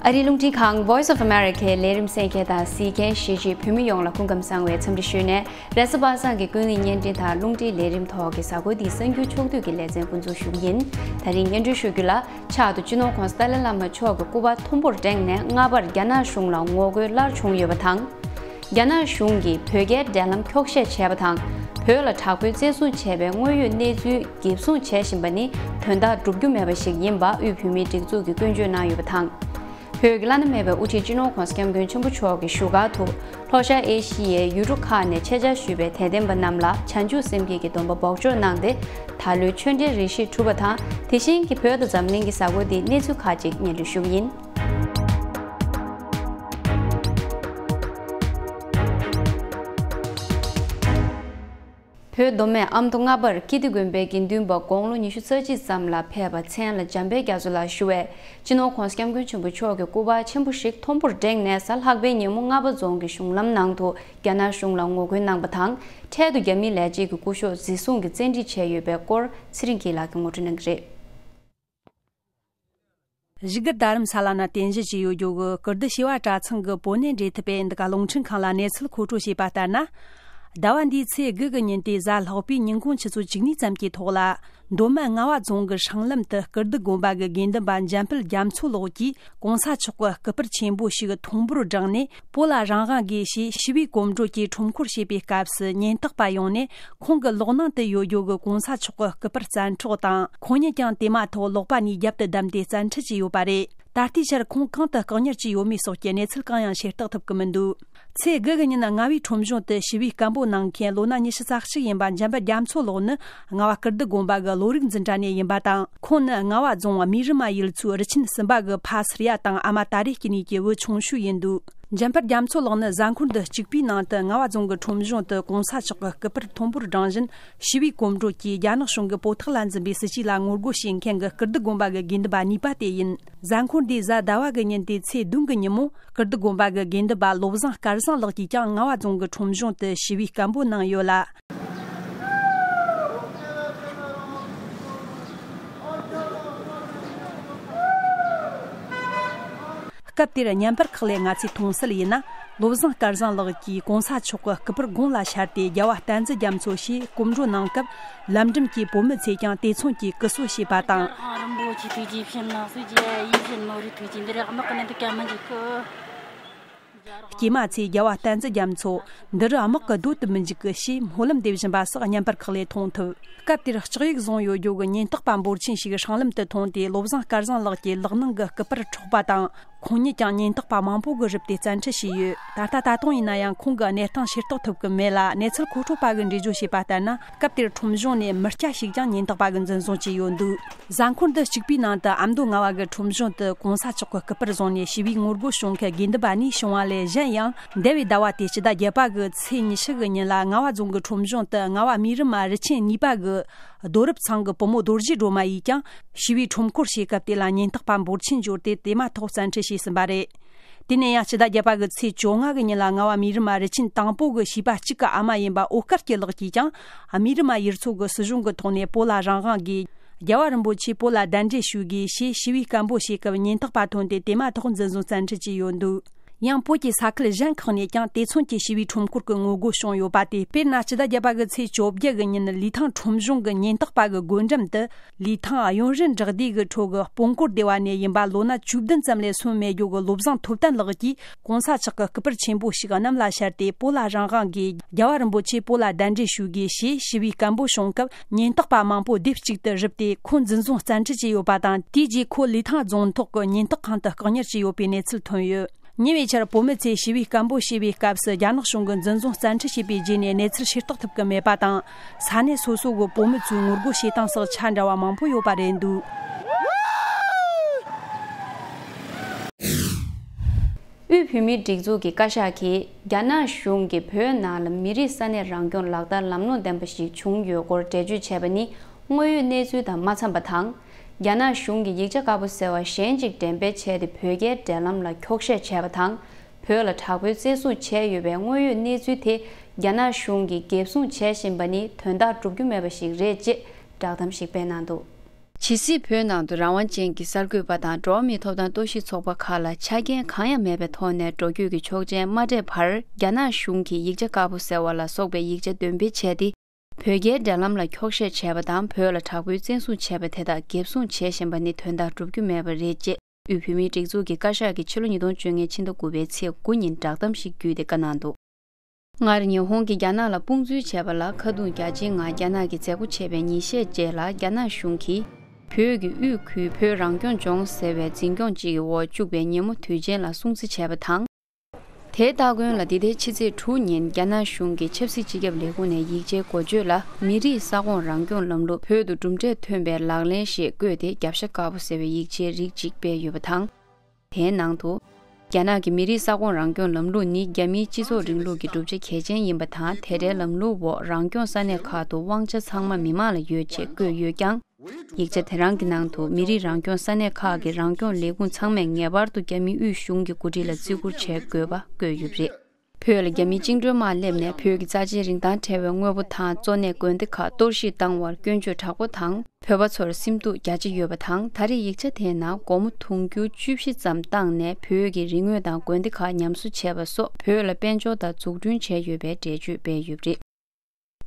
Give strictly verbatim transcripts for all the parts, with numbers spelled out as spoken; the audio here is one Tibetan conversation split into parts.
ཨ་རིའི་རླུང་འཕྲིན་ཁང་Voice of Americaལས་རིམ་གསན་མཁན་དང་གཟིགས་མཁན་གཞིས་བྱེས་བོད་མི་ཡོངས་ལ་སྐུ་ཁམས་བཟང་བའི་འཚམས་འདྲི་ཞུས་ནས། རེས་གཟའ་པ་སངས་ཀྱི་ཀུན་གླེང་བརྙན་འཕྲིན་དང་རླུང་འཕྲིན་ལས་རིམ་ཐོག་གི་གཟའ་འཁོར་འདིའི་གསར་འགྱུར་ཕྱོགས་བསྡུས་ཀྱི་ལེ་ཚན་འགོ་འཛུགས་ཞུ་གི་ཡིན། ད་རིང་སྙན་སྒྲོན་ཞུ་རྒྱུ་ལ། ཕྱག་ཏུ་སྤྱི་ནོར་༧གོང་ས་ཏཱ་ལའི་བླ་མ་མཆོག་གི་སྐུ་པར་མཐོན་པོར་བསྒྲེངས་ནས་སྔ་པར་རྒྱ་ནག་གཞུང་ལ་ངོ་རྒོལ་སླར་བྱུང་ཡོད་པ་དང་། རྒྱ་ནག་གཞུང་གིས་བོད་རྒྱའི་འབྲེལ་ལམ་འཁྱོག་བཤད་བྱས་པ་དང་། བོད་ལ་དྲག་པོའི་བཙན་བཟུང་བྱས་པའི་དངོས་ཡོད་གནས་ཚུལ་འགེབས་སྲུང་བྱེད་བཞིན་པ་ནི་དོན་དག་འགྲུབ་རྒྱུ་མེད་པ་ཞིག་ཡིན་པ་དབུས་བོད་མིའི་སྒྲིག་འཛུགས་ཀྱིས་སྐྱོན་བརྗོད་གནང་ཡོད་པ་དང་། བོད་ཀྱི་བླ་ན་མེད་པའི་དབུ་ཁྲིད་སྤྱི་ནོར་༧གོང་ས་༧སྐྱབས་མགོན་ཆེན་པོ་མཆོག་གིས་བཞུགས་སྒར་དུ་ལྷོ་ཤར་ཨེ་ཤི་ཡའི་ཡུལ་གྲུ་ཁག་ནས་ཆེད་བཅར་ཞུས་པའི་དད་ལྡན་པ་རྣམས་ལ་བྱང་ཆུབ་སེམས་བསྐྱེད་ཀྱི་སྡོམ་པ་འབོགས་འཇོག་གནང་སྟེ། ད་ལོའི་ཆོས་འབྲེལ་རེ་ཞིག་གྲུབ་པ་དང་། དེ་བཞིན་གྱི་བོད་དང་འཛམ་གླིང་གི་གཟའ་འཁོར་འདིའི་གནས་ཚུལ་ཁག་ཅིག་སྙན་སྒྲོན་ཞུ་གི་ཡིན། བོད་མདོ་སྨད་ཨ་མདོ་རྔ་པར་ཀིརྟི་དགོན་པའི་དགེ་འདུན་པ་དགུང་ལོ་ཉི་ཤུ་རྩ་གཅིག་ཙམ་ལ་ཕེབས་པ་མཚན་ལ་འཇམ་དཔལ་རྒྱ་མཚོ་ལགས་ཞུ་བས། སྤྱི་ནོར་༧གོང་ས་༧སྐྱབས་མགོན་ཆེན་པོ་མཆོག་གི་སྐུ་པར་ཆེན་པོ་ཞིག་མཐོན་པོར་བསྒྲེངས་ནས། གཟའ་ལྷག་པའི་ཉིན་མོ་རྔ་པ་རྫོང་གི་གཞུང་ལམ་ནང་དུ་རྒྱ་ནག་གཞུང་ལ་ངོ་རྒོལ་གནང་པ་དང་། འཕྲལ་དུ་རྒྱ་མིའི་ལས་བྱེད་ཀྱི་སྐུ་ཞབས་འཛིན་བཟུང་གིས་བཙན་ཁྲིད་བྱས་ཡོད་པའི་སྐོར། ཚེ་རིང་སྐྱིད་ལགས་ཀྱིས་ངོ་སྤྲོད་གནང་གི་རེད། བཞུགས་སྒར་རྡ་རམ་ས་ལ་ན་རྟེན་གཞི་བྱས་ཡོད་རྒྱུ་གི་ཀིརྟི་བྱེས་པ་གྲྭ་ཚང་གི་བོད་གནས་འབྲེལ་མཐུད་པའི་འདི་ག་རླུང་འཕྲིན་ཁང་ལ་གནས་ཚུལ་མཁོ་སྤྲོད་བྱས་པ་ལྟར་ན། ཟླ་བ་འདིའི་ཚེས་དགུ་གི་ཉིན་ཏེ་གཟའ་ལྷག་པའི་ཉིན་གུང་ཆུ་ཚོད་བཅུ་གཉིས་ཙམ་གྱི་ཐོག་ལ། མདོ་སྨད་རྔ་བ་རྫོང་གི་སྲང་ལམ་དུ་ཀིརྟི་དགོན་པ་གི་དགེ་འདུན་པ་འཇམ་དཔལ་རྒྱ་མཚོ་ལགས་ཀྱིས་གོང་ས་མཆོག་གི་སྐུ་པར་ཆེན་པོ་ཞིག་མཐོན་པོར་བསྒྲེངས་ནས། བོད་ལ་རང་དབང་དགོས་ཞེས་ཞི་བའི་གོམ་བགྲོད་ཀྱི་ཁྲོམ་སྐོར་བྱེད་པའི་སྐབས་སུ་ཉེན་རྟོག་པ་ཡོང་ནས། ཁོང་གི་ལག་ནང་དུ་ཡོད་རྒྱུ་གི་གོང་ས་མཆོག་གི་སྐུ་པར་བཙན་འཕྲོག་དང་། ཁོང་ཉིད་ཀྱང་དེ་མ་ཐག་ལག་པ་གཉིས་རྒྱབ་ཏུ་བསྡམས་ཏེ་བཙན་ཁྲིད་བྱས་ཡོད་པ་རེད། ད་ལྟའི་ཆར་ཁོང་གང་དུ་བཀག་ཉར་བྱས་ཡོད་མེད་སོགས་ཀྱི་གནས་ཚུལ་གང་ཡང་ཤེས་རྟོགས་ཐུབ་ཀྱི་མི་འདུག་ཚེས་དགུ་གི་ཉིན་རྔ་བའི་ཁྲོམ་གཞུང་དུ་ཞི་བའི་སྐད་འབོད་གནང་མཁན་ལོ་ན་ཉི་ཤུ་རྩ་གཅིག་ཡིན་པ་འཇམ་དཔལ་རྒྱ་མཚོ་ལགས་ནི། རྔ་བ་ཀིརྟི་དགོན་པ་གི་བློ་རིག་འཛིན་གྲྭ་ནས་ཡིན་པ་དང་། ཁོང་ནི་རྔ་བ་རྫོང་མི་རི་མ་ཡུལ་ཚོའི་རུ་ཆེན་གསུམ་པ་གི་ཕ་སི་རི་ཡ་དང་ཨ་མ་ཏཱ་རེ་སྐྱིད་གཉིས་ཀྱི་བུ་ཆུང་ཤོས་ཡིན་འདུག་འཇམ་དཔལ་རྒྱ་མཚོ་ལགས་ནི་གཟའ་འཁོར་འདི་གཅིག་པའི་ནང་དུ་རྔ་བ་རྫོང་གི་ཁྲོམ་གཞུང་དུ་གོང་ས་མཆོག་གི་སྐུ་པར་མཐོན་པོར་བསྒྲེངས་བཞིན། ཞི་བའི་གོམ་བགྲོད་ཀྱིས་རྒྱ་ནག་གཞུང་གི་བོད་ཐག་ལ་འཛིན་པའི་སྲིད་བྱུས་ལ་ངོ་རྒོལ་བྱེད་མཁན་གྱི་ཀིརྟི་དགོན་པ་གི་དགེ་འདུན་པ་གཉིས་པ་དེ་ཡིན། གཟའ་འཁོར་འདིའི་གཟའ་ཟླ་བ་གི་ཉིན་ཏེ་ཚེས་བདུན་གྱི་ཉིན་མོ། ཀིརྟི་དགོན་པ་གི་དགེ་འདུན་པ་བློ་བཟང་སྐལ་བཟང་ལགས་ཀྱིས་ཀྱང་རྔ་བ་རྫོང་གི་ཁྲོམ་གཞུང་དུ་ཞི་བའི་སྐད་འབོད་གནང་ཡོད་ལ། སྐབས་དེར་བརྙན་པར་ཁག་ལས་ང་ཚོས་མཐོང་གསལ་ཡིན་ན། བློ་བཟང་སྐལ་བཟང་ལགས་ཀྱིས་གོང་ས་མཆོག་གི་སྐུ་པར་དགུང་ལ་ཤར་ཏེ་རྒྱལ་བ་བསྟན་འཛིན་རྒྱ་མཚོ་ཞེས་སྐུ་མགྲོན་གནང་སྐབས། ལམ་འགྲམ་གྱི་བོད་མི་ཚོས་ཀྱང་དེ་མཚུངས་ཀྱི་སྐུ་གཟུགས་བྱས་པ་དང་། རིན་པོ་ཆེ་ཐུགས་རྗེ་ཆེ་ན་སུ་ཇི་ཡི་ཤེས་ནོ་རི་ཐུགས་རྗེ་འདི་རེ་དམག་གི་ནི་འདི་ཀ་མ་འཇིག་གི་སྐྱེས་མ་ཚོས་རྒྱལ་བ་བསྟན་འཛིན་རྒྱ་མཚོ་འདི་རུ་དམག་གི་སྡོད་དུ་མི་འཇུག་གི་ཞེས་སྨོན་ལམ་འདེབས་བཞིན་པ་སོགས་བརྙན་པར་ཁག་ལས་མཐོང་ཐུབ། སྐབས་དེར་ལྕགས་ཡིག་བཟུང་ཡོད་རྒྱུ་གི་ཉེན་རྟོག་པ་འབོར་ཆེན་ཞིག་སྲང་ལམ་དུ་ཐོན་ཏེ་བློ་བཟང་སྐལ་བཟང་ལགས་ཀྱི་ལག་ནང་གི་སྐུ་པར་འཕྲོག་པ་དང་། ཁོང་ཉིད་ཀྱང་ཉེན་རྟོག་པ་མང་པོ་གིས་རུབ་སྟེ་བཙན་ཁྲིད་བྱས་ཡོད། ད་ལྟ་ད་དུང་ཡིན་ན་ཡང་ཁོང་གི་གནས་སྟངས་ཤེས་རྟོགས་ཐུབ་ཀྱི་མེད་ལ། གནས་ཚུལ་མཁོ་སྤྲོད་པ་གིས་འགྲེལ་བརྗོད་བྱས་པ་ལྟར་ན། སྐབས་དེར་ཁྲོམ་གཞུང་ནས་མི་སྐྱ་ཞིག་ཀྱང་ཉེན་རྟོག་པ་གིས་འཛིན་བཟུང་བྱས་ཡོད་འདུག་གཟའ་འཁོར་འདི་གཅིག་པའི་ནང་དུ་ཨ་མདོ་རྔ་བ་གི་ཁྲོམ་གཞུང་དུ་གོང་ས་མཆོག་གི་སྐུ་པར་བཟུང་ནས་ཞི་བའི་ངོ་རྒོལ་བྱུང་མཁན་དགེ་འདུན་པ་གཉིས་བྱུང་བ་ལས་གཞན་ཡང་། འདས་པའི་ཟླ་བ་སྟེ་སྤྱི་ཟླ་བརྒྱད་པ་གི་ཚེས་ཉི་ཤུ་གི་ཉིན་ལ་རྔ་བ་རྫོང་གི་ཁྲོམ་གཞུང་དུ་རྔ་བ་མི་རིགས་མ་རུ་ཆེན་གཉིས་པ་གི་རྡོ་རུབ་ཚང་གི་བུ་མོ་རྡོ་རྗེ་སྒྲོལ་མ་ཡིས་ཀྱང་ཞི་བའི་ཁྲོམ་སྐོར་བྱེད་སྐབས་དེ་ལ་ཉེན་རྟོག་པ་འབོར་ཆེན་འབྱོར་ཏེ་དེ་མ་ཐག་བཙན་ཁྲིད་བྱས་ཟིན་པ་རེད། དེ་ནས་ཡང་སྤྱི་ཟླ་བརྒྱད་པ་གི་ཚེས་བཅོ་ལྔ་གི་ཉིན་ལ་རྔ་བ་མི་རིགས་མ་རུ་ཆེན་དང་པོ་གི་བྱིས་པ་གཅིག་གི་ཨ་མ་ཡིན་པ་འོད་དཀར་སྐྱིད་ལགས་ཀྱིས་ཀྱང་མི་རིགས་མ་ཡུལ་ཚོ་གི་སྲིད་གཞུང་གི་ཐོག་ནས་བོད་ལ་རང་དབང་དགོས། རྒྱལ་བ་རིན་པོ་ཆེས་བོད་ལ་གདན་འདྲེན་ཞུ་དགོས་ཞེས་ཞི་བའི་སྐད་འབོད་བྱེད་སྐབས་ཉེན་རྟོག་པ་ཐོན་ཏེ་དེ་མ་ཐག་འཛིན་བཟུང་བཙན་ཁྲིད་བྱས་ཡོད་འདུག་ཡང་བོད་ཀྱི་ས་ཁུལ་གཞན་ཁག་ནས་ཀྱང་དེ་མཚུངས་ཀྱི་ཞི་བའི་ཁྲོམ་སྐོར་གྱི་ངོ་རྒོལ་བྱུང་ཡོད་པ་དེ། དཔེར་ན་སྤྱི་ཟླ་བརྒྱད་པ་གི་ཚེས་བཅོ་བརྒྱད་གི་ཉིན་ལི་ཐང་ཁྲོམ་གཞུང་གི་ཉེན་རྟོག་པ་གི་སྒོ་འགྲམ་དུ། ལི་ཐང་གཡོན་རུ་འབྲོག་སྡེ་གི་ཁྲོད་ཀྱི་སྤུན་སྐོར་སྡེ་བ་ནས་ཡིན་པ་ལོ་ན་བཅུ་བདུན་ཙམ་ལས་སོན་མེད་རྒྱུ་གི་བློ་བཟང་ཐོབ་བརྟན་ལགས་ཀྱིས་གོང་ས་མཆོག་གི་སྐུ་པར་ཆེན་པོ་ཞིག་གནམ་ལ་ཤར་ཏེ་བོད་ལ་རང་དབང་དགོས། རྒྱལ་བ་རིན་པོ་ཆེས་བོད་ལ་གདན་འདྲེན་ཞུ་དགོས་ཞེས་ཞི་བའི་སྐད་འབོད་བྱུང་སྐབས་ཉེན་རྟོག་པ་མང་པོ་སྡེབ་གཅིག་ཏུ་རུབ་སྟེ་ཁོ་འཛིན་བཟུང་བཙན་ཁྲིད་བྱས་ཡོད་པ་དང་། དེའི་རྗེས་ཁོ་ལི་ཐང་རྫོང་ཐོག་གི་ཉེན་རྟོག་ཁང་དུ་བཀག་ཉར་བྱས་ཡོད་པའི་གནས་ཚུལ་ཐོན་ཡོད། ཉེ་བའི་ཆར་བོད་མི་ཚོས་ཞི་བའི་སྐད་འབོད་བྱས་པའི་སྐབས་སུ་རྒྱ་ནག་གཞུང་གིས་འཛིན་བཟུང་བཙན་ཁྲིད་བྱས་པའི་རྗེས་ནས་གནས་ཚུལ་ཤེས་རྟོགས་ཐུབ་ཀྱི་མེད་པ་དང་། ས་གནས་སོ་སོ་གི་བོད་མི་ཚོའི་ངོ་རྒོལ་བྱེད་སྟངས་སོགས་ཆ་འདྲ་བ་མང་པོ་ཡོད་པ་རེད་འདུག་དབུས་བོད་མིའི་སྒྲིག་འཛུགས་ཀྱི་བཀའ་ཤག་གིས་རྒྱ་ནག་གཞུང་གིས་བོད་ནང་ལ་མི་རིགས་ས་གནས་རང་སྐྱོང་ལག་བསྟར་ལམ་ལྷོང་ལྡན་པ་ཞིག་བྱུང་ཡོད་སྐོར་འགྲེལ་བརྗོད་བྱས་པ་ནི་དངོས་ཡོད་གནས་ཚུལ་དང་མ་འཚམས་པ་དང་། རྒྱ་ནག་གཞུང་གིས་ཡིག་ཆ་དཀར་པོ་ཟེར་བ་གཞན་ཅིག་འགྲེམས་སྤེལ་བྱས་ཏེ་བོད་རྒྱའི་འབྲེལ་ལམ་ལ་འཁྱོག་བཤད་བྱས་པ་དང་། བོད་ལ་དྲག་པོའི་བཙན་བཟུང་བྱས་ཡོད་པའི་དངོས་ཡོད་གནས་ཚུལ་དེ་རྒྱ་ནག་གཞུང་གིས་འགེབས་སྲུང་བྱེད་བཞིན་པ་ནི་དོན་དག་འགྲུབ་རྒྱུ་མེད་པ་ཞིག་རེད་ཅེས་བསྒྲགས་གཏམ་ཞིག་སྤེལ་གནང་འདུག་ཇི་སྲིད་བོད་ནང་དུ་རང་དབང་ཅན་གྱི་གསར་འགོད་པ་དང་འགྲོ་བ་མིའི་ཐོབ་ཐང་གཏོར་བཤིག་ཚོགས་པ་ཁག་ལ་ཆ་རྐྱེན་གང་ཡང་མེད་པའི་ཐོག་ནས་འགྲོ་སྐྱོད་ཀྱི་ཆོག་མཆན་མ་སྤྲད་བར། རྒྱ་ནག་གཞུང་གིས་ཡིག་ཆ་དཀར་པོ་ཟེར་བ་ལ་སོགས་པའི་ཡིག་ཆ་འདོན་སྤེལ་བྱས་ཏེ། བོད་རྒྱའི་འབྲེལ་ལམ་ལ་འཁྱོག་བཤད་བྱས་པ་དང་། བོད་ལ་དྲག་པོའི་བཙན་བཟུང་བྱས་པ་དེ་དག་འགེབས་སྲུང་བྱེད་བཞིན་པ་ནི་དོན་དག་འགྲུབ་རྒྱུ་མེད་པ་རེད་ཅེས། དབུས་བོད་མིའི་སྒྲིག་འཛུགས་ཀྱི་བཀའ་ཤག་གིས་ཕྱི་ལོ་ཉིས་སྟོང་བཅོ་ལྔའི་ཕྱི་ཟླ་དགུ་པའི་ཚེས་དགུ་ཉིན་བསྒྲགས་གཏམ་ཞིག་བརྒྱུད་དེ་བཀའ་གནང་འདུག། སྔར་ཉི་ཧོང་གིས་རྒྱ་ནག་ལ་དཔུང་འཛུལ་བྱས་པ་ལ་ཁ་རྡུང་རྒྱ་ཆེའི་ངང་རྒྱ་ནག་གིས་མཛད་སྒོ་བྱས་པའི་ཉིན་ཤས་རྗེས་ལ། རྒྱ་ནག་གཞུང་གིས་བོད་ཀྱི་དབུས་ཁུལ་བོད་རང་སྐྱོང་ལྗོངས་ཟེར་བའི་འཛིན་སྐྱོང་གཅིག་གི་འོག་བཅུག་པའི་ཉིན་མོ་དུས་ཆེན་ལ་སྲུང་བརྩི་བྱས་པ་དང་། དེའི་སྟ་གོན་ལ་འདི་ཟླའི་ཕྱི་ཚེས་དྲུག་ཉིན་རྒྱ་ནག་གཞུང་གི་ཆབ་སྲིད་སྤྱི་ཁྱབ་ལས་ཁུངས་ནས་ཡིག་ཆའི་འགོ་བརྗོད་ལ། མི་རིགས་ས་ཁོངས་རང་སྐྱོང་ལམ་ལུགས་བོད་དུ་གྲུབ་འབྲས་ཐོན་པའི་ལག་ལེན་ཞེས་བཀོད་དེ། རྒྱབ་ཤ་དཀར་པོ་ཟེར་བའི་ཡིག་ཆའི་རིགས་གཅིག་སྤེལ་ཡོད་པ་དང་། དེའི་ནང་དུ། རྒྱ་ནག་གི་མི་རིགས་ས་ཁོངས་རང་སྐྱོང་ལམ་ལུགས་ནི་རྒྱ་མིའི་སྤྱི་ཚོགས་རིང་ལུགས་ཀྱི་གྲུབ་ཆ་གལ་ཆེན་ཡིན་པ་དང་། དེ་འདྲའི་ལམ་ལུགས་འོག་རང་སྐྱོང་ས་གནས་ཁག་ཏུ་དབང་ཆ་ཚང་མ་མི་མང་ལ་ཡོད་ཅེས་བཀོད་ཡོད་ཀྱང་། ཡིག་ཆ་དེ་རང་གི་ནང་དུ། མི་རིགས་རང་སྐྱོང་ས་གནས་ཁག་གི་རང་སྐྱོང་ལས་ཁུངས་ཚང་མས་ངེས་པར་དུ་རྒྱ་མིའི་དབུས་གཞུང་གི་འགོ་ཁྲིད་ལ་བརྩི་བཀུར་བྱེད་དགོས་པ་བཀོད་ཡོད་པ་རེད། བོད་ལ་རྒྱ་མིའི་བཅིངས་འགྲོལ་དམག་སླེབས་ནས། བོད་ཀྱི་རྩ་ཆེའི་རིན་ཐང་བྲལ་བའི་དངོས་པོ་དང་གཙོ་གནད་དགོན་སྡེ་ཁག་གཏོར་བཤིག་བཏང་བར་སྐྱོན་བརྗོད་དྲག་པོ་དང་། བོད་པ་ཚོར་སེམས་སྡུག་རྒྱ་ཆེ་ཡོད་པ་དང་། ད་རེས་ཡིག་ཆ་དེའི་ནང་སྒོར་མོ་དུང་ཕྱུར་བཅུ་བཞི་ཙམ་བཏང་ནས། བོད་ཀྱི་རིག་དངོས་དང་དགོན་སྡེ་ཁག་ཉམས་གསོ་བྱས་པ་སོགས། བོད་ལ་དཔལ་འབྱོར་དང་འཛུགས་སྐྲུན་བྱས་ཡོད་པའི་འགྲེལ་བརྗོད་སྤེལ་ཡོད་པ་རེད།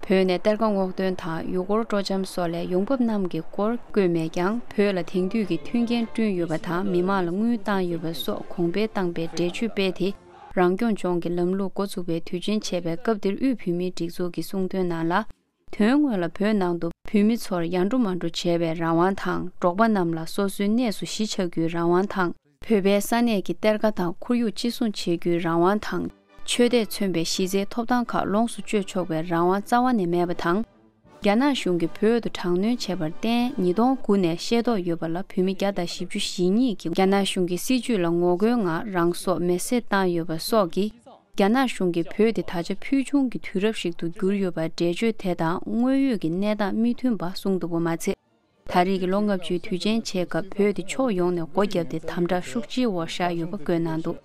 བོད་ནས་གཏེར་ཁ་སྔོག་འདོན་དང་། ཡུལ་སྐོར་སྤྲོ་འཆམ་སོགས་ལས་ཡོང་འབབ་རྣམས་ཀྱི་སྐོར་བཀོད་མེད་ཀྱང་། བོད་ལ་དེང་དུས་ཀྱི་མཐུན་རྐྱེན་བསྐྲུན་ཡོད་པ་དང་། མི་མང་ལ་དངུལ་བཏང་ཡོད་པ་སོགས་གོང་སྤེལ་བཏང་པའི་འགྲེལ་བརྗོད་སྤེལ་ཏེ། རང་སྐྱོང་ལྗོངས་ཀྱི་ལམ་ལུགས་འགོ་ཚུགས་པའི་དུས་ཆེན་བྱས་པའི་སྐབས་དེར། དབུས་བོད་མིའི་སྒྲིག་འཛུགས་ཀྱིས་གསུངས་དོན་ནང་ལ། དོན་དངོས་ལ་བོད་ནང་དུ་བོད་མི་ཚོར་ཡར་འགྲོ་མར་འགྲོ་བྱེད་པའི་རང་དབང་དང་། འབྲོག་པ་རྣམས་ལ་སོ་སོའི་གནས་སུ་གཞིས་ཆགས་རྒྱུའི་རང་དབང་དང་། བོད་པའི་ས་གནས་ཀྱི་གཏེར་ཁ་དང་ཁོར་ཡུག་གཅེས་སྲུང་བྱེད་རྒྱུའི་རང་དབང་དང་། ཆོས་དད་མཚོན་པའི་གཞི་རྩའི་ཐོབ་ཐང་ཁག་ལོངས་སུ་སྤྱོད་ཆོག་པའི་རང་དབང་རྩ་བ་ནས་མེད་པ་དང་། རྒྱ་ནག་གཞུང་གིས་བོད་དུ་དྲག་གནོན་བྱས་པར་བརྟེན། ཉིས་སྟོང་དགུ་ནས་ཤེས་རྟོགས་ཡོད་པ་ལ། བོད་མི་བརྒྱ་དང་བཞི་བཅུ་ཞེ་གཉིས་ཀྱིས་རྒྱ་ནག་གཞུང་གི་སྲིད་བྱུས་ལ་ངོ་རྒོལ་ངང་རང་སྲོག་མེར་སྲེག་བཏང་ཡོད་པ་སོགས་ཀྱིས། རྒྱ་ནག་གཞུང་གིས་བོད་དེ་ད་ཆ་ཕུལ་བྱུང་གི་དུས་རབས་ཤིག་ཏུ་གྱུར་ཡོད་པར་འགྲེལ་བརྗོད་དེ་དང་དངོས་ཡོད་ཀྱི་གནས་སྟངས་མི་མཐུན་པ་གསུངས་འདུག་པ་མ་ཚད། ད་རེས་ཀྱི་ལོ་ལྔ་བཅུའི་དུས་ཆེན་ཆེད་སྐབས་བོད་དེ་ཕྱོགས་ཡོངས་ནས་སྒོ་བརྒྱབ་སྟེ་དམ་དྲག་ཤུགས་ཆེའི་འོག་བཞག་ཡོད་པ་བཀོད་གནང་འདུག།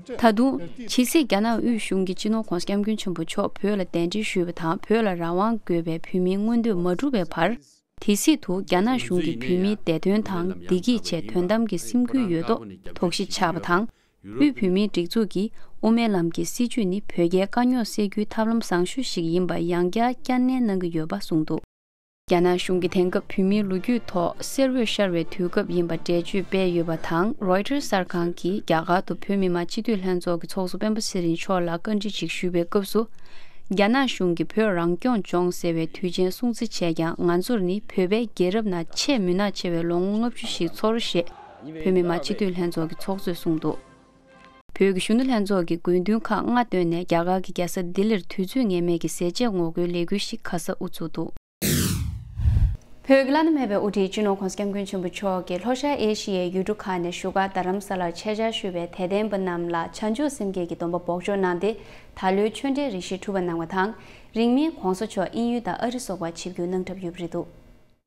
ད་དུང་། ཇི་སྲིད་རྒྱ་ནག་དབུས་གཞུང་གིས་སྤྱི་ནོར་༸གོང་ས་༸སྐྱབས་མགོན་ཆེན་པོ་མཆོག་བོད་ལ་གདན་འདྲེན་ཞུས་པ་དང་། བོད་ལ་རང་དབང་དགོས་པའི་བོད་མིའི་མངོན་འདོད་མ་འགྲུབ་པའི་བར། དེ་སྲིད་དུ་རྒྱ་ནག་གཞུང་གིས་བོད་མིའི་བདེ་དོན་དང་བདེ་སྐྱིད་ཆེད་དོན་དམ་གྱི་སེམས་ཁུར་ཡོད་མདོག་དོགས་གཞི་ཆགས་པ་དང་། དབུས་བོད་མིའི་སྒྲིག་འཛུགས་ཀྱིས་དབུ་མའི་ལམ་གྱི་སྲིད་བྱུས་ནི་བོད་རྒྱའི་དཀའ་རྙོག་སེལ་རྒྱུའི་ཐབས་ལམ་བཟང་ཤོས་ཤིག་ཡིན་པ་ཡང་བསྐྱར་བསྐྱར་ནན་གནང་གི་ཡོད་པ་གསུངས་འདུག། རྒྱ་ནག་གཞུང་གིས་དེང་སྐབས་བོད་མིའི་ལོ་རྒྱུས་ཐོག་གསེར་འོད་ཤར་བའི་དུས་སྐབས་ཡིན་པ་འགྲེལ་བརྗོད་སྤེལ་ཡོད་པ་དང་། རོའི་ཊར་གསར་ཁང་གིས་རྒྱ་གར་དུ་བོད་མི་མང་སྤྱི་འཐུས་ལྷན་ཚོགས་ཀྱི་ཚོགས་གཙོ་སྤེན་པ་ཚེ་རིང་མཆོག་ལ་བཀའ་འདྲི་ཞིག་ཞུས་པའི་སྐབས་སུ། རྒྱ་ནག་གཞུང་གིས་བོད་རང་སྐྱོང་ལྗོངས་ཟེར་བའི་དུས་ཆེན་སྲུང་བརྩི་བྱས་ཀྱང་། ང་ཚོར་ནི་བོད་པའི་རྒྱལ་རབས་ནང་ཆེས་མུན་ནག་ཆེ་བའི་ལོ་ངོ་ལྔ་བཅུ་ཞིག་ཚོར་ཞེས་བོད་མི་མང་སྤྱི་འཐུས་ལྷན་ཚོགས་ཀྱི་ཚོགས་གཙོས་གསུངས་འདུག། བོད་ཀྱི་གཞོན་ནུ་ལྷན་ཚོགས་ཀྱི་དགོས་འདུན་ཁག་ལྔ་བཏོན་ནས། རྒྱ་གར་གྱི་རྒྱལ་ས་ལྡི་ལིར་དུས་ཚོད་ངེས་མེད་ཀྱི་ཟས་བཅད་ངོ་རྒོལ་ལས་འགུལ་ཞིག་ག་ས་དབུ་ཚུགས་འདུག། བོད་ཀྱི་བླ་ན་མེད་པའི་དབུ་ཁྲིད་སྤྱི་ནོར་༸གོང་ས་༸སྐྱབས་མགོན་ཆེན་པོ་མཆོག་གིས་ལྷོ་ཤར་ཨེ་ཤི་ཡའི་ཡུལ་གྲུ་ཁག་ནས་བཞུགས་སྒར་རྡ་རམ་ས་ལར་ཆེད་བཅར་ཞུས་པའི་དད་ལྡན་པ་རྣམས་ལ་བྱང་ཆུབ་སེམས་བསྐྱེད་ཀྱི་སྡོམ་པ་འབོགས་ཆོག་གནང་སྟེ། ད་ལོའི་ཆོས་འབྲེལ་རེ་ཞིག་གྲུབ་པ་གནང་བ་དང་། རིང་མིན་༸གོང་ས་མཆོག་དབྱིན་ཡུལ་དང་ཨ་རི་སོགས་པར་ཆིབས་བསྒྱུར་གནང་གྲབས་ཡོད་པ་རེད་འདུག།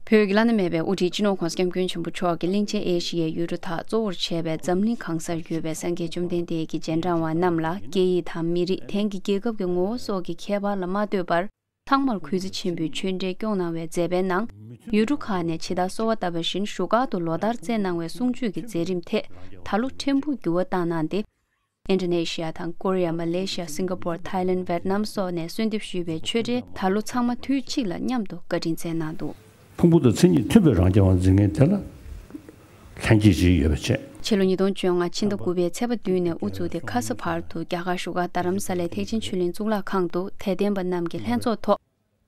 བོད་ཀྱི་བླ་ན་མེད་པའི་དབུ་ཁྲིད་སྤྱི་ནོར་༸གོང་ས་༸སྐྱབས་མགོན་ཆེན་པོ་མཆོག་གིས་གླིང་ཆེན་ཨེ་ཤི་ཡའི་ཡུལ་གྲུ་དག་གཙོ་བོར་བྱས་པའི་འཛམ་གླིང་གང་སར་ཡོད་པའི་སངས་རྒྱས་བཅོམ་ལྡན་འདས་ཀྱི་རྗེས་འབྲང་བ་རྣམས་ལ། སྐད་ཡིག་དང་མི་རིགས། དེང་གི་རྒྱལ་ཁབ་ཀྱི་ངོ་བོ་སོགས་ཀྱི་ཁྱད་པར་ལ་མ་ལྟོས་པར། ཚང་མར་གུས་བརྩི་ཆེན་པོས་ཆོས་འབྲེལ་སྐྱོང་གནང་བའི་མཛད་པའི་ནང་། ཡུལ་གྲུ་ཁག་ནས་ཇི་ལྟར་གསོལ་བ་བཏབ་པ་བཞིན། བཞུགས་སྒར་དུ་ལོ་ལྟར་བསྩལ་གནང་བའི་གསུང་ཆོས་ཀྱི་མཛད་རིམ་ཐད། ད་ལོ་ཕྲན་བུ་འགྱུར་བ་བཏང་གནང་སྟེ། ཨིན་ཌོ་ནེ་ཤི་ཡ་དང་། ཀོ་རི་ཡ། མ་ལེ་ཤི་ཡ། སིང་ག་པོར། ཐའི་ལེན། ཝེད་ནམ་སོགས་ནས་གསོལ་འདེབས་ཞུས་པའི་ཆོས་འབྲེལ་ད་ལོ་ཚང་མ་དུས་གཅིག་ལ་མཉམ་དུ་བཀའ་དྲིན་སྩལ་གནང་འདུག། ཕུང་པོ་དང་མཚན་ཉིད་མཐུན་པའི་རང་རྐྱ་བ་འཛིན་མཁན་དེ་ལ་ལྷན་སྐྱེས་ཅིག་ཡོད་པ་བྱས། ཕྱི་ལོ་ཉིས་སྟོང་བཅོ་ལྔ་ཕྱི་ཟླ་དགུ་པའི་ཚེས་པ་བདུན་ནས་དབུ་བཙུགས་ཏེ། ཁ་ས་བར་དུ་རྒྱ་གར་བཞུགས་སྒར་རྡ་རམ་ས་ལའི་ཐེག་ཆེན་ཆོས་གླིང་གཙུག་ལག་ཁང་དུ་དད་ལྡན་པ་རྣམས་ཀྱི་ལྷན་ཚོགས་ཐོག།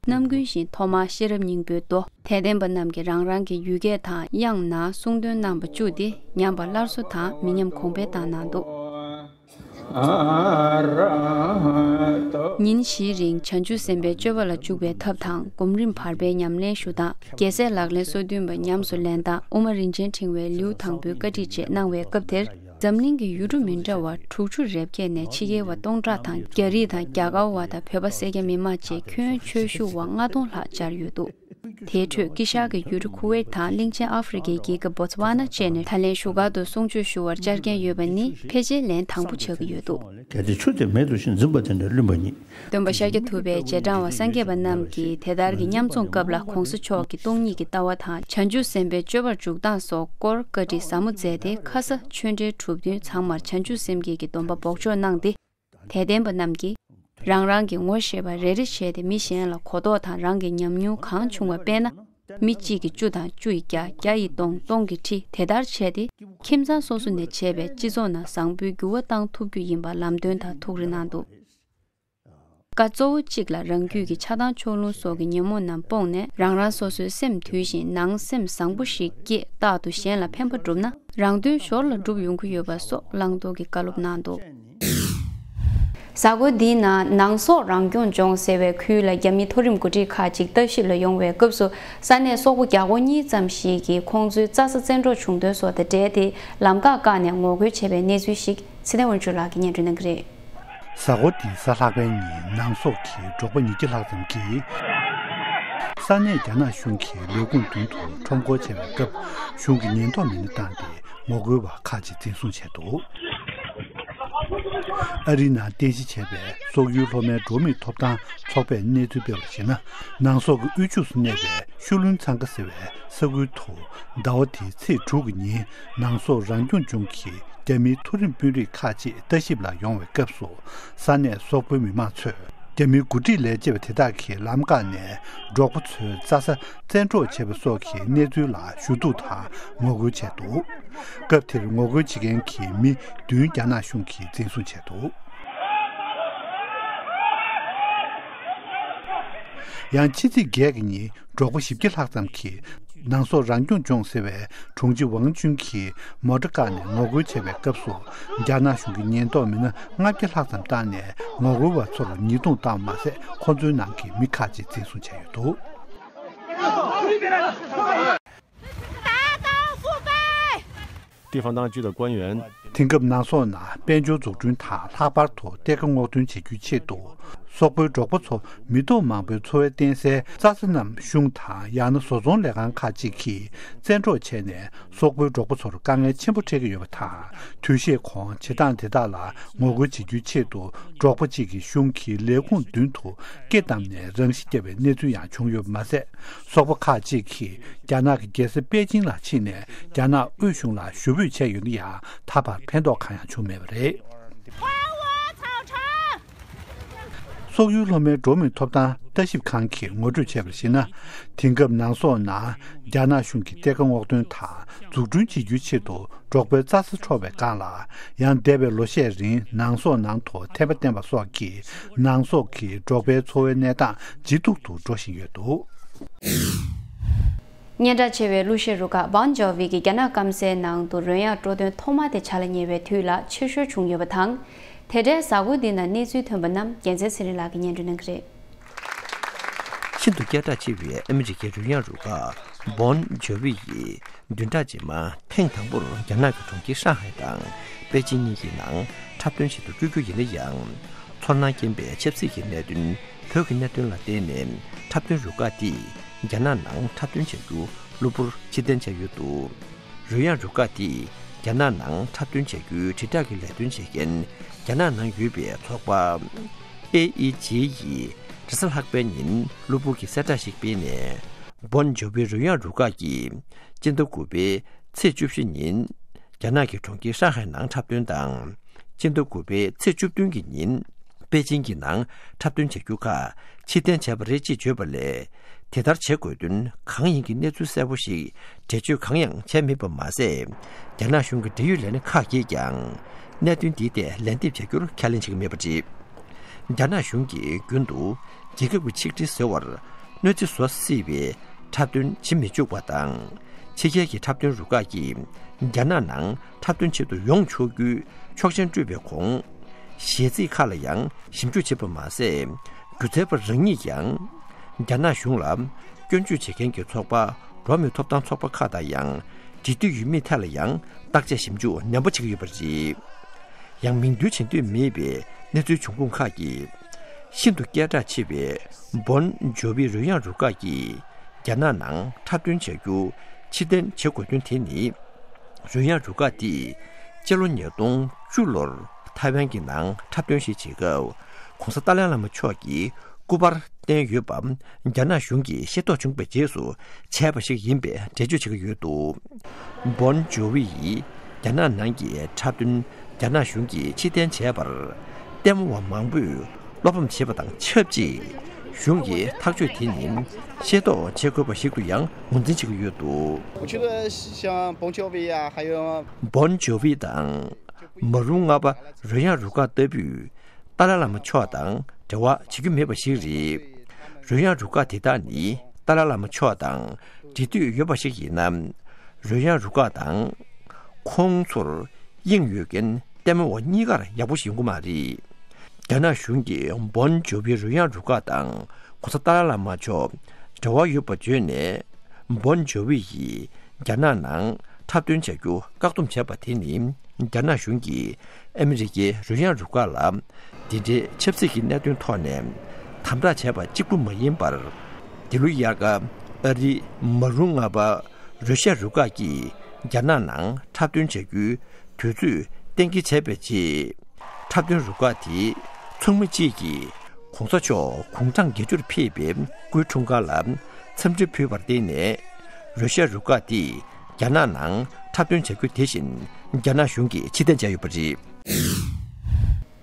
ནམ་རྒྱུན་བཞིན་ཐོག་མར་ཤེས་རབ་སྙིང་པོའི་མདོ། དད་ལྡན་པ་རྣམས་ཀྱིས་རང་རང་གི་ཡུལ་སྐད་དང་དབྱངས་ནང་གསུང་འདོན་གནང་བ་བཅུག་སྟེ། ཉམས་པ་སླར་གསོ་དང་མི་ཉམས་གོང་འཕེལ་བཏང་གནང་འདུག། ཉིན་བཞིའི་རིང་བྱང་ཆུབ་སེམས་དཔའི་སྤྱོད་པ་ལ་འཇུག་པའི་ཐབས་དང་། སྒོམ་རིམ་བར་པའི་ཉམས་ལེན་ཞུ་སྟངས། རྒྱལ་སྲས་ལག་ལེན་སོ་བདུན་པ་ཉམས་སུ་ལེན་སྟངས། དབུ་མ་རིན་ཆེན་ཕྲེང་བའི་ལེའུ་དང་པོའི་བཀའ་ཁྲིད་བཅས་གནང་བའི་སྐབས་དེར། འཛམ་གླིང་གི་ཡུལ་གྲུ་མི་འདྲ་བར་དྲུག་ཅུ་རེ་བརྒྱད་ནས་ཕྱི་རྒྱལ་བ་སྟོང་ཕྲག་དང་། རྒྱ་རིགས་དང་རྒྱ་གར་བ་དང་བོད་པ་སེར་སྐྱ་མི་མང་བཅས་ཁྱོན་ཆོས་ཞུ་བ་ལྔ་སྟོང་ལྷག་བཅར་ཡོད་འདུག། དེའི་ཁྲོད་དཀྱིལ་ཤར་གྱི་ཡུལ་གྲུ་ཁུ་ཝེད་དང་གླིང་ཆེན་ཨ་ཧྥེ་རི་ཁའི་རྒྱལ་ཁབ་བོ་ཙི་ཝ་ན་བཅས་ནས་ད་ལན་བཞུགས་སྒར་དུ་གསུང་ཆོས་ཞུ་བར་བཅར་མཁན་ཡོད་པ་ནི་ཕལ་ཆེར་ལན་དང་པོ་ཆགས་ཀྱི་ཡོད་འདུག། གལ་ཏེ་ཆུ་དེ་མེད་དུ་ཕྱིན་འཛིན་པ་དེ་འདྲ་བླུན་པ་ཉིད། སྟོན་པ་ཤཱཀྱ་ཐུབ་པའི་རྗེས་འབྲང་བ་སངས་རྒྱས་པ་རྣམས་ཀྱིས་དེ་ལྟར་གྱི་མཉམ་འཛོམས་སྐབས་ལ་གོང་ས་མཆོག་གི་སྟོང་ཉིད་ཀྱི་ལྟ་བ་དང་བྱང་ཆུབ་སེམས་དཔའི་སྤྱོད་པར་འཇུག་སྟངས་སོགས་སྐོར་བཀའ་འདྲི་ཟབ་མོ་མཛད་དེ། ཁ་ས་ཆོས་འབྲེལ་གྲུབ་བསྟུན་ཚང་མར་བྱང་ཆུབ་སེམས་བསྐྱེད་ཀྱི་སྡོམ་པ་འབོགས་ཆོག་གནང་སྟེ། དད་ལྡན་པ་རྣམས་ཀྱིས་རང་རང་གི་ངོ་ཤེས་པ་རེ་རེ་བྱས་ཏེ་མི་གཞན་ལ་གོ་རྟོགས་དང་རང་གི་ཉམས་མྱོང་གང་བྱུང་བ་སྤེལ་ན། མི་གཅིག་གིས་བཅུ་དང་བཅུ་ཡིས་བརྒྱ། བརྒྱ་ཡིས་སྟོང་། སྟོང་གིས་ཁྲི། དེ་ལྟར་བྱས་ཏེ་ཁྱིམ་ཚང་སོ་སོ་ནས་བྱས་པའི་སྤྱི་ཚོགས་ནང་བཟང་པོའི་འགྱུར་བ་བཏང་ཐུབ་རྒྱུ་ཡིན་པ་ལམ་སྟོན་དང་ཐུགས་རེ་གནང་འདུག། བཀའ་གཙོ་བོ་གཅིག་ལ་རང་རྒྱུད་ཀྱི་ཆགས་སྡང་ཕྱོགས་ལྷུང་སོགས་ཀྱི་ཉོན་མོངས་རྣམས་སྤོངས་ནས་རང་རང་སོ་སོའི་སེམས་དུལ་ཞིང་ནང་སེམས་བཟང་པོ་ཞིག་བསྐྱེད། རྟག་ཏུ་གཞན་ལ་ཕན་པ་བསྒྲུབ་ན་རང་དོན་ཞོར་ལ་འགྲུབ་ཡོང་གི་ཡོད་པ་སོགས་བླང་དོར་གྱི་བཀའ་སློབ་གནང་འདུག། གཟའ་འཁོར་འདིའི་ནང་ནང་སོག་རང་སྐྱོང་ལྗོངས་ཟེར་བའི་ཁུལ་ལ་རྒྱ་མིའི་མཐོ་རིམ་འགོ་ཁྲིད་ཁག་ཅིག་ལྟ་ཞིབ་ལ་ཡོང་བའི་སྐབས་སུ་ས་གནས་སོག་པོ་བརྒྱ་སྐོར་གཉིས་ཙམ་ཞིག་གིས་ཁོང་ཚོའི་རྩྭ་ས་བཙན་འཕྲོག་བྱུང་དོན་སོགས་དང་འབྲེལ་ཏེ་ལམ་བཀག་བཀག་ནས་ངོ་རྒོལ་བྱས་པའི་གནས་ཚུལ་ཞིག་ཚེ་བརྟན་དབང་ཕྱུག་ལགས་ཀྱིས་སྙན་སྒྲོན་གནང་གི་རེད། གཟའ་འཁོར་འདིའི་གཟའ་ལྷག་པའི་ཉིན་ནང་སོག་གི་འབྲོག་པ་ཉིས་བརྒྱ་ལྷག་ཙམ་གྱིས་ས་གནས་རྒྱ་ནག་གཞུང་གི་ལས་ཁུངས་མདུན་དུ་ཁྲོམ་སྐོར་བྱས་པའི་སྐབས་གཞུང་གི་ཉེན་རྟོག་མི་སྣ་བཏང་སྟེ་ངོ་རྒོལ་བ་ཁག་ཅིག་འཛིན་བཟུང་བྱས་འདུག། ཨ་རིའི་ནང་རྟེན་གཞི་བྱས་པའི་སོག་ཡུལ་སློབ་མའི་འགྲོ་བ་མིའི་ཐོབ་ཐང་ཚོགས་པས་གནས་ཚུལ་སྤེལ་བར་གཞིགས་ན། ནང་སོག་གི་དབུས་ཕྱོགས་སུ་གནས་པའི་ཤུ་ལུན་ཚང་ཁ་ཟེར་བའི་ས་ཁུལ་དུ་ཟླ་བ་འདིའི་ཚེས་དྲུག་གི་ཉིན་ནང་སོག་རང་སྐྱོང་ལྗོངས་ཀྱི་རྒྱ་མིའི་མཐོ་རིམ་དཔོན་རིགས་ཁག་ཅིག་ལྟ་ཞིབ་ལ་ཡོང་བའི་སྐབས་སུ། ས་གནས་སོག་པོའི་མི་མང་ཚོས་རྒྱ་མིའི་འགོ་ཁྲིད་ལས་བྱེད་པ་དེ་དག་གིས་ལམ་བཀག་ནས་འབྲོག་པ་ཚོའི་རྩྭ་ས་བཙན་འཕྲོག་བྱས་པ་སོགས་ཀྱི་གནས་ཚུལ་ལ་ཞུ་གཏུག་དང་ངོ་རྒོལ་བྱས་འདུག། སྐབས་དེར་ངོ་རྒོལ་བྱེད་མཁན་གྱི་མི་བདུན་རྒྱ་ནག་གཞུང་གིས་འཛིན་བཟུང་བྱས་འདུག། ཡང་ཕྱི་ཚེས་བརྒྱད་ཀྱི་ཉིན་འབྲོག་པ་བཞི་བརྒྱ་ལྷག་ཙམ་གྱིས་ནང་སོག་རང་སྐྱོང་ལྗོངས་ཟེར་བའི་དྲུང་ཆེ་ཝང་ཅུན་གྱིས་མོ་ཊ་བཀག་ནས་ངོ་རྒོལ་བྱས་པའི་སྐབས་སུ། རྒྱ་ནག་གཞུང་གི་ཉེན་རྟོག་མི་སྣ་ལྔ་བརྒྱ་ལྷག་ཙམ་བཏང་ནས་ངོ་རྒོལ་བ་ཚོར་ཉེས་རྡུང་བཏང་བ་མ་ཟད། ཁོ་ཚོའི་ནང་གི་མི་ཁག་ཅིག་འཛིན་བཟུང་བྱས་ཡོད་འདུག། 地方当局的官员 དེང་སྐབས་ནང་སོག་ནང་དཔལ་འབྱོར་འཛུགས་སྐྲུན་དང་ལྷག་པར་དུ་གཏེར་ཁ་སྔོག་འདོན་བྱེད་རྒྱུའི་ཆེད་དུ། སོག་པོའི་འབྲོག་པ་ཚོ་མི་ཐོག་མང་པོའི་འཚོ་བའི་རྟེན་གསལ་རྩྭ་ས་རྣམས་གཞུང་དང་ཡང་ན་བཟོ་ཚོང་ལས་ཁང་ཁག་ཅིག་གིས་བཙན་འཕྲོག་བྱས་ནས། སོག་པོའི་འབྲོག་པ་ཚོར་དཀའ་ངལ་ཆེན་པོ་འཕྲད་ཀྱི་ཡོད་པ་དང་། དུས་ཤས་གོང་བྱེད་སྟངས་དེ་དག་ལ་ངོ་རྒོལ་བྱེད་རྒྱུའི་ཆེད་དུ། འབྲོག་པ་ཅིག་གིས་གཞུང་གི་ལས་ཁུངས་མདུན་དུ་སྐེ་བསྡམས་ནས་རང་ཤི་བརྒྱབ་པའི་གནས་ཚུལ་ཡང་བྱུང་ཡོད་པ་མ་ཟད། སོག་པོ་ཁག་ཅིག་གིས་རྒྱ་ནག་གི་རྒྱལ་ས་པེ་ཅིང་ལ་ཕྱིན་ནས། རྒྱ་ནག་དབུས་གཞུང་ལ་ཞུ་འབོད་བྱས་ཡོད་ན་ཡང་། ད་བར་ཕན་ཐོགས་གང་ཡང་བྱུང་མེད་པ་རེད། སོག་ཡུལ་སློབ་མའི་འགྲོ་བ་མིའི་ཐོབ་ཐང་ལྟ་ཞིབ་ཁང་གིས་ངོ་སྤྲོད་བྱས་པར་གཞིགས་ན། དེང་སྐབས་ནང་སོག་ནང་རྒྱ་ནག་གཞུང་གིས་གཏེར་ཁ་སྔོག་འདོན་དང་འཛུགས་སྐྲུན་བྱེད་རྒྱུའི་ཆེད་དུ། འབྲོག་པའི་རྩྭ་ས་འཕྲོག་པའི་སྒང་ལ། ཡང་འདས་པའི་ལོ་ཤས་རིང་ནང་སོག་ནང་དུ་ཐན་པ་བསྟེན་པ་སོགས་ཀྱིས་ནང་སོག་གི་འབྲོག་པའི་འཚོ་བའི་གནས་སྟངས་ཇེ་སྡུག་ཏུ་འགྲོ་བཞིན་ཡོད་འདུག། སྙན་གྲགས་ཆེ་བའི་གླུ་གཞས་རུ་ཁག་བོན་ཇོ་ཝི་གིས་རྒྱ་ནག་སྐམ་སའི་ནང་དུ་རོལ་དབྱངས་དཀྲོལ་འདོན་ཐོག་མ་དེ་ཇ་ལ་ཉེ་བའི་དུས་ལ་ཕྱིར་བཤོལ་བྱུང་ཡོད་པ་དང་། དེ་འདྲའི་གཟའ་འཁོར་འདི་ན་གནས་ཚུལ་ཐོན་པ་རྣམས་རྒྱལ་མཚན་ཚེ་རིང་ལགས་ཀྱིས་སྙན་སྒྲོན་གནང་གི་རེད། ཤིན་ཏུ་སྐད་གྲགས་ཆེ་བའི་ཨ་མི་རི་ཀའི་རོལ་དབྱངས་རུ་ཁག་བོན་ཇོ་ཝི་ཡིས་བདུན་ཕྲག་རྗེས་མ་ཐེངས་དང་པོར་རྒྱ་ནག་གི་གྲོང་ཁྱེར་ཧྲང་ཧའེ་དང་པེ་ཅིང་གཉིས་ཀྱི་ནང་འཁྲབ་སྟོན་བྱེད་དུ་བསྐྱོད་རྒྱུ་ཡིན་ན་ཡང་། ཚོར་སྣང་སྐྱེན་པའི་ཆབ་སྲིད་ཀྱི་གནད་དོན། བོད་ཀྱི་གནད་དོན་ལ་བརྟེན་ནས་འཁྲབ་སྟོན་རུ་ཁག་འདིས་རྒྱ་ནག་ནང་འཁྲབ་སྟོན་བྱ་རྒྱུ་གློ་བུར་ཕྱིར་འཐེན་བྱས་ཡོད་འདུག། རོལ་དབྱངས་རུ་ཁག་འདིས་རྒྱ་ནག་ནང་འཁྲབ་སྟོན་བྱ་རྒྱུའི་དྲིལ་བསྒྲགས་ཀྱི་ལས་དོན་བྱེད་མཁན་རྒྱ་ནག་ནང་ཡོད་པའི་ཚོགས་པ་ཨེ་ཨི་ཇི་ཡིས་རེས་གཟའ་ལྷག་པའི་ཉིན་གློ་བུར་གྱི་གསལ་བསྒྲགས་ཤིག་སྤེལ་ནས། བོན་ཇོ་ཝི་རོལ་དབྱངས་རུ་ཁག་གིས་སྤྱི་ཟླ་དགུ་པའི་ཚེས་བཅུ་བཞི་ཉིན་རྒྱ་ནག་གི་གྲོང་ཁྱེར་ཧྲང་ཧའེ་ནང་འཁྲབ་སྟོན་དང་། སྤྱི་ཟླ་དགུ་པའི་ཚེས་བཅུ་བདུན་གྱི་ཉིན་པེ་ཅིང་གི་ནང་འཁྲབ་སྟོན་བྱ་རྒྱུ་ཁག་ཕྱིར་འཐེན་བྱས་པ་རེད་ཅེས་བརྗོད་པ་ལས། དེ་ལྟར་བྱེད་དགོས་དོན་གང་ཡིན་གྱི་གནས་ཚུལ་གསལ་པོ་ཞིག་འགྲེལ་བརྗོད་གང་ཡང་བྱས་མེད་པ་མ་ཟད། རྒྱ་ནག་གཞུང་གི་འབྲེལ་ཡོད་ལས་སྣེ་ཁག་གིས་ཀྱང་གནད་དོན་འདིའི་ཐད་ལན་འདེབས་བྱ་རྒྱུར་ཁས་ལེན་བྱེད་ཀྱི་མེད་པ་རེད། རྒྱ་ནག་གཞུང་གིས་རྒྱུན་དུ་རྒྱལ་ཁབ་ཀྱི་ཆིག་སྒྲིལ་ཟེར་བར་གནོད་འཚེ་བཟོ་སྲིད་པའི་འཁྲབ་སྟོན་བྱེད་མི་བཅུག་པ་དང་། ཕྱི་རྒྱལ་གྱི་འཁྲབ་སྟོན་རུ་ཁག་གིས་རྒྱ་ནག་ནང་འཁྲབ་སྟོན་བྱེད་དུ་ཡོང་ཆོག་རྒྱུའི་ཆོག་མཆན་སྤྲོད་པའི་གོང་། གཞས་ཚིག་ཁག་ལ་ཡང་ཞིབ་འཇུག་བྱེད་པ་མ་ཟད། སྒྱུ་རྩལ་པ་རང་ཉིད་ཀྱང་རྒྱ་ནག་གཞུང་ལ་སྐྱོན་བརྗོད་བྱེད་མཁན་གྱི་ཚོགས་པ། འགྲོ་བ་མིའི་ཐོབ་ཐང་ཚོགས་པ་ཁག་དང་ཡང་འབྲེལ་མཐུད་ཡོད་མེད་ཐད་ལ་ཡང་བརྟག་དཔྱད་ཞིབ་འཇུག་ནན་པོ་བྱེད་ཀྱི་ཡོད་པ་རེད། ཡང་མིང་བཏོན་བྱེད་འདོད་མེད་པའི་གནས་ཚུལ་འབྱུང་ཁུངས་ཁག་གིས། ཤིན་ཏུ་སྐད་གྲགས་ཆེ་བའི་བོན་ཇོ་ཝི་རོལ་དབྱངས་རུ་ཁག་གིས་ རྒྱ་ནག་ནང་འཁྲབ་སྟོན་བྱ་རྒྱུ་ཕྱིར་འཐེན་བྱེད་དགོས་དོན་དེ་ནི། རོལ་དབྱངས་རུ་ཁག་འདིས་སྤྱི་ལོ་ཉིས་སྟོང་བཅུ་ལོར་ཐའེ་ཝན་གྱི་ནང་འཁྲབ་སྟོན་ཞིག་བྱེད་སྐབས་༸གོང་ས་ཏཱ་ལའི་བླ་མ་མཆོག་གི་སྐུ་པར་བསྟན་ཡོད་པ་རྒྱ་ནག་གཞུང་གིས་ཤེས་རྟོགས་བྱུང་བའི་རྗེས་སུ་བྱས་པ་ཞིག་ཡིན་པའི་འགྲེལ་བརྗོད་བྱེད་ཀྱི་ཡོད་འདུག་བོན་ཇོ་ཝི་ཡིས་རྒྱ་ནག་ནང་གི་འཁྲབ་སྟོན་རྒྱ་ནག་གཞུང་གིས་ཕྱིར་འཐེན་བྱས་པར་ལྟད་མོ་བ་མང་པོས་བློ་ཕམ་བྱས་པ་དང་ཆབས་ཅིག་གཞུང་གི་ཐག་གཅོད་དེ་ནི་ཤེས་རྟོགས་བྱེད་དགོས་པ་ཞིག་ཏུ་ཡང་ངོས་འཛིན་བྱེད་ཀྱི་ཡོད་འདུག 我觉得像 Bon Jovi 啊，还有 བོན་ཇོ་ཝི་དང་མ་རུང་ལྔ་པ་རོལ་དབྱངས་རུ་ཁག་ལྟ་བུས་ཏཱ་ལའི་བླ་མ་མཆོག་དང་འབྲེལ་བ་བྱེད་རྒྱུ་མེད་པ་ཞིག་རེད། རོལ་དབྱངས་རུ་ཁག་དེ་དག་ནི་ཏཱ་ལའི་བླ་མ་མཆོག་དང་འབྲེལ་མཐུད་ཡོད་པ་ཞིག་ཡིན་ན། རོལ་དབྱངས་རུ་ཁག་དང་ཁོང་ཚོར་དབྱིངས་ཡོད་མཁན་ལྟད་མོ་བ་གཉིས་ཀར་ཡག་པོ་ཞིག་ཡོང་གི་མ་རེད། རྒྱ་ནག་གཞུང་གིས་བོན་ཇོ་ཝི་རོལ་དབྱངས་རུ་ཁག་དང་༸གོང་ས་ཏཱ་ལའི་བླ་མ་མཆོག་འབྲེལ་བ་ཡོད་པ་བརྗོད་ནས། བོན་ཇོ་ཝི་ཡིས་རྒྱ་ནག་ནང་འཁྲབ་སྟོན་བྱ་རྒྱུ་བཀག་སྡོམ་བྱས་པ་དེ་ནི་རྒྱ་ནག་གཞུང་གིས་ཨ་མི་རི་ཀའི་རོལ་དབྱངས་རུ་ཁག་ལ་འདི་འདྲའི་ཆབ་སྲིད་ཀྱི་གནད་དོན་ཐོག་ནས་དམ་དྲག་བྱས་པ་གཅིག་པུ་མ་ཡིན་པར། འདི་ལོའི་དབྱར་ཁ་ཨ་རིའི་མ་རུང་ལྔ་པ་རོལ་དབྱངས་རུ་ཁག་གིས་རྒྱ་ནག་ནང་འཁྲབ་སྟོན་བྱ་རྒྱུའི་དུས་ཚོད་གཏན་འཁེལ་བྱས་པའི་རྗེས། འཁྲབ་སྟོན་རུ་ཁག་དེའི་ཚོགས་མི་གཅིག་གིས་༸གོང་ས་མཆོག་དགུང་གྲངས་བརྒྱད་ཅུར་ཕེབས་པའི་སྐུའི་འཁྲུངས་སྐར་ལ་འཚམས་འདྲི་ཕུལ་བར་བརྟེན་ནས། རོལ་དབྱངས་རུ་ཁག་དེས་རྒྱ་ནག་ནང་འཁྲབ་སྟོན་བྱ་རྒྱུ་དེ་བཞིན་རྒྱ་ནག་གཞུང་གིས་ཕྱིར་འཐེན་བྱས་ཡོད་པ་རེད།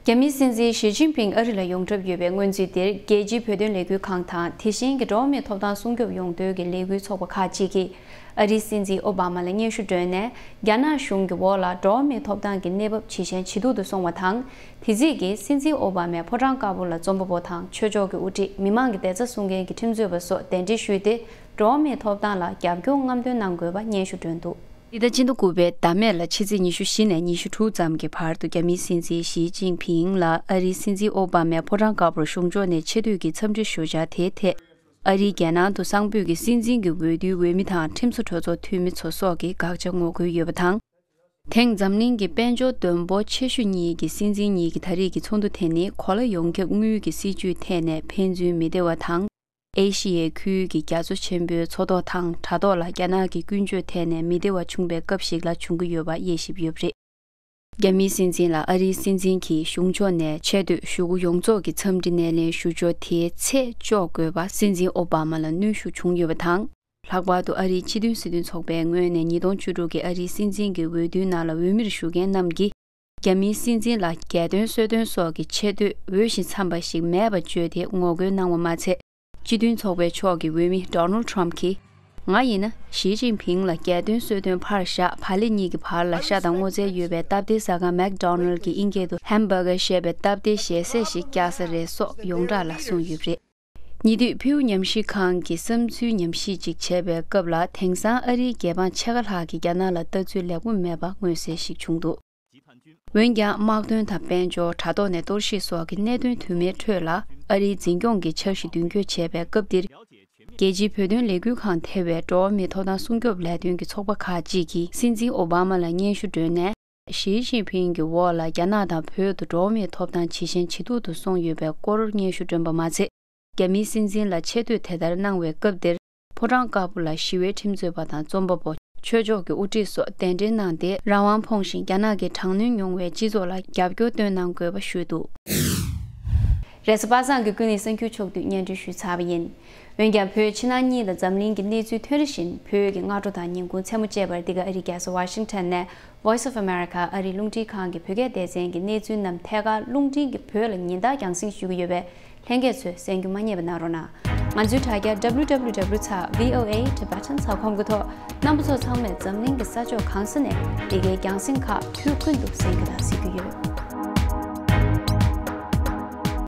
རྒྱ་མིའི་སྲིད་འཛིན་ཞི་ཅིན་ཕིང་ཨ་རི་ལ་ཡོང་གྲབས་ཡོད་པའི་སྔོན་ཚུད་འདིར། རྒྱལ་སྤྱིའི་བོད་དོན་ལས་འགུལ་ཁང་དང་། དེ་བཞིན་གྱི་འགྲོ་བ་མིའི་ཐོབ་ཐང་སྲུང་སྐྱོབ་ཡོང་འདོད་ཀྱི་ལས་འགུལ་ཚོགས་པ་ཁག་ཅིག་གིས། ཨ་རིའི་སྲིད་འཛིན་ཨོ་བྷ་མ་ལ་སྙན་ཞུ་བསྒྲོན་ནས། རྒྱ་ནག་གཞུང་གི་འོག་ལ་འགྲོ་བ་མིའི་ཐོབ་ཐང་གི་གནས་བབ་ཇེ་ཞན་ཇེ་སྡུག་ཏུ་སོང་བ་དང་། དེ་རྗེས་ཀྱི་སྲིད་འཛིན་ཨོ་བྷ་མས་ཕོ་བྲང་དཀར་པོ་ལ་རྩོམ་པ་པོ་དང་ཆོས་ཕྱོགས་ཀྱི་དབུ་ཁྲིད། མི་མང་གི་བདེ་རྩ་སྲུང་མཁན་གྱི་ཁྲིམས་རྩོད་པ་སོགས་གདན་འདྲེན་ཞུས་ཏེ། འགྲོ་བ་མིའི་ཐོབ་ཐང་ལ་རྒྱབ་སྐྱོར་རྔམ་སྟོན་གནང་དགོས་པ་སྙན་ཞུ་བསྒྲོན་འདུག་འདི་ཟླ་སྤྱི་ཟླ་དགུ་པའི་ཟླ་སྨད་ལ་ཕྱི་ཚེས་ཉི་ཤུ་བཞི་ནས་ཉི་ཤུ་དྲུག་ཙམ་གྱི་བར་དུ་རྒྱ་མིའི་སྲིད་འཛིན་ཞི་ཅིན་ཕིང་ལ་ཨ་རིའི་སྲིད་འཛིན་ཨོ་བྷ་མས་ཕོ་བྲང་དཀར་པོར་གཞུང་ཕྱོགས་ནས་ཆེ་བསྟོད་ཀྱི་འཚམས་འདྲི་ཞུ་འཆར་དེའི་ཐད། ཨ་རིའི་རྒྱལ་ནང་དུ་གསང་ཕུད་ཀྱི་སྲིད་འཛིན་གྱི་འོས་བསྡུའི་འོས་མི་དང་ཁྲིམས་བཟོ་གྲོས་ཚོགས་འཐུས་མི་ཚོ་སོགས་ཀྱིས་དགག་བྱ་ངོ་རྒོལ་ཡོད་པ་དང་། དེང་འཛམ་གླིང་གི་དཔལ་འབྱོར་བརྡོལ་པོ་ཆེ་ཤོས་གཉིས་ཀྱི་སྲིད་འཛིན་གཉིས་ཀྱི་ད་རེས་ཀྱི་ཚོགས་འདུ་དེ་ནི་གོ་ལ་ཡོངས་ཁྱབ་དངུལ་གྱི་སྲིད་ཇུས་ཐད་ནས་ཕན་ཚུན་མི་བདེ་བ་དང་། ཨེ་ཤི་ཡའི་ཁུལ་གྱི་རྒྱ་མཚོ་ཆེན་པོའི་མཚོ་ཐོག་དང་དྲ་ཐོག་ལ་རྒྱ་ནག་གི་ཀུན་སྤྱོད་ཐད་ནས་མི་བདེ་བ་བྱུང་བའི་སྐབས་ཤིག་ལ་འབྱུང་གི་ཡོད་པ་དབྱེ་ཞིབ་ཡོད་པ་རེད། རྒྱ་མིའི་སྲིད་འཛིན་ལ་ཨ་རིའི་སྲིད་འཛིན་གྱིས་གཞུང་ཕྱོགས་ནས་ཆེ་བསྟོད་ཞུ་སྒོ་ཡོངས་རྫོགས་ཀྱི་འཚམས་འདྲི་སྣེ་ལེན་ཞུ་ཕྱོགས་དེའི་ཚད་གཅོག་དགོས་པ་སྲིད་འཛིན་ཨོ་བྷ་མ་ལ་གནོན་ཤུགས་བྱུང་ཡོད་པ་དང་། ལྷག་པར་དུ་ཨ་རིའི་སྤྱི་མཐུན་སྲིད་དོན་ཚོགས་པའི་ངོས་ནས་ཉིས་སྟོང་བཅུ་དྲུག་གི་ཨ་རིའི་སྲིད་འཛིན་གྱི་འོས་བསྡུའི་ནང་ལ་འོས་མིར་ཞུགས་མཁན་རྣམས་ཀྱིས། རྒྱ་མིའི་སྲིད་འཛིན་ལ་རྒྱལ་དོན་གསོལ་སྟོན་སོགས་ཀྱི་ཆེ་བསྟོད་འོས་ཤིང་འཚམས་པ་ཞིག་མེད་པ་བརྗོད་དེ་ངོ་རྒོལ་གནང་བ་མ་ཚད། སྤྱི་མཐུན་ཚོགས་པའི་ཕྱོགས་ཀྱི་འོས་མི་Donald Trump གྱིས། ང་ཡིན་ན་ཞི་ཅིན་ཕིང་ལ་རྒྱལ་དོན་གསོལ་སྟོན་ཕར་བཞག་བག་ལེབ་གཉིས་ཀྱི་བར་ལ་ཤ་དང་སྔོ་ཚལ་ཡོད་པའི་སྟབས་བདེའི་ཟ་ཁང་McDonald གྱི་དབྱིན་སྐད་དུ་Hamburger ཞེས་པའི་སྟབས་བདེའི་ཞལ་ཟས་ཤིག་བཀྱག་ས་རེད་སོགས་ཡོངས་གྲགས་ལ་གསུངས་ཡོད་པ་རེད། ཉེ་དུས་ཕིའུ་ཉམས་ཞིབ་ཁང་གི་བསམ་ཚུལ་ཉམས་ཞིབ་ཅིག་བྱས་པའི་སྐབས་ལ། དེང་སང་ཨ་རིའི་རྒྱལ་འབངས་ཕྱེད་ཀ་ལྷག་གིས་རྒྱ་ནག་ལ་ལྟ་ཚུལ་ལེགས་པོ་མེད་པ་མངོན་གསལ་ཞིག་བྱུང་འདུག་འོན་ཀྱང་། དམག་དོན་དང་དཔལ་འབྱོར། དྲ་ཐོག་ནས་གཏོར་བཤིག་སོགས་ཀྱི་གནད་དོན་དུ་མའི་ཁྲོད་ལ། ཨ་རིའི་འཛིན་སྐྱོང་གི་འཆར་གཞི་མདུན་སྐྱོད་བྱས་པའི་སྐབས་འདིར། རྒྱལ་སྤྱིའི་བོད་དོན་ལས་འགུལ་ཁང་ཐེ་བའི་འགྲོ་བ་མིའི་ཐོབ་ཐང་སྲུང་སྐྱོབ་ལས་དོན་གྱི་ཚོགས་པ་ཁག་ཅིག་གིས་སྲིད་འཛིན་ཨོ་བྷ་མ་ལ་སྙན་ཞུ་བསྒྲོན་ནས། ཞི་ཅིན་ཕིང་གི་འོག་ལ་རྒྱ་ནག་དང་བོད་དུ་འགྲོ་བ་མིའི་ཐོབ་ཐང་ཇེ་ཞན་ཇེ་སྡུག་ཏུ་སོང་ཡོད་པའི་སྐོར་སྙན་ཞུ་བསྒྲོན་པ་མ་ཚད། རྒྱ་མིའི་སྲིད་འཛིན་ལ་ཆེ་བསྟོད་དེ་ལྟར་གནང་བའི་སྐབས་འདིར། ཕོ་བྲང་དཀར་པོ་ལ་ཞི་བའི་ཁྲིམས་རྩོད་པ་དང་རྩོམ་པ་པོ། ཆོས་ཕྱོགས་ཀྱི་དབུ་ཁྲིད་སོགས་གདན་འདྲེན་གནང་སྟེ། རང་དབང་ཕོངས་ཤིང་རྒྱ་ནག་གི་དྲག་གནོན་མྱོང་བའི་སྤྱི་ཚོགས་ལ་རྒྱབ་སྐྱོར་སྟོན་གནང་དགོས་པ་ཞུས་འདུག་རེས་གཟའ་པ་སངས་ཀྱི་ཀུན་གླེང་གསར་འགྱུར་ཕྱོགས་བསྡུས་སྙན་སྒྲོན་ཞུས་ཚར་བ་ཡིན། འོན་ཀྱང་། བོད་ཕྱི་ནང་གཉིས་ལ་འཛམ་གླིང་གི་གནས་ཚུལ་ཐོན་རེ་བཞིན་བོད་ཀྱི་སྔ་དྲོ་དང་ཉིན་གུང་མཚན་མོ་བཅས་པར་འདི་ག་ཨ་རིའི་རྒྱལ་ས་ཝ་ཤིང་ཊོན་ནས། Voice of America ཨ་རིའི་རླུང་འཕྲིན་ཁང་གི་བོད་སྐད་སྡེ་ཚན་གྱི་གནས་ཚུལ་རྣམས་ཐད་ཀར་རླུང་འཕྲིན་གྱི་བོད་ལ་ཉན་ལྟ་རྒྱང་སྲིང་ཞུ་གི་ཡོད་པས། ལྷན་རྒྱས་ཚོས་གསན་རྒྱུ་མ་བསྙེལ་བ་གནང་རོགས་གནང་། ང་ཚོའི་དྲ་རྒྱ་W W W ཚེག་V O A Tibetan ཚེག་ཁོམ་གྱི་ཐོག་རྣམ་པ་ཚོ་ཚང་མས་འཛམ་གླིང་གི་ས་ཕྱོགས་གང་ས་ནས་འདི་གའི་རྒྱང་སྲིང་ཁག་དུས་ཀུན་ཏུ་གསན་རྒྱུ་དང་གཟིགས་རྒྱུ་ཡོད།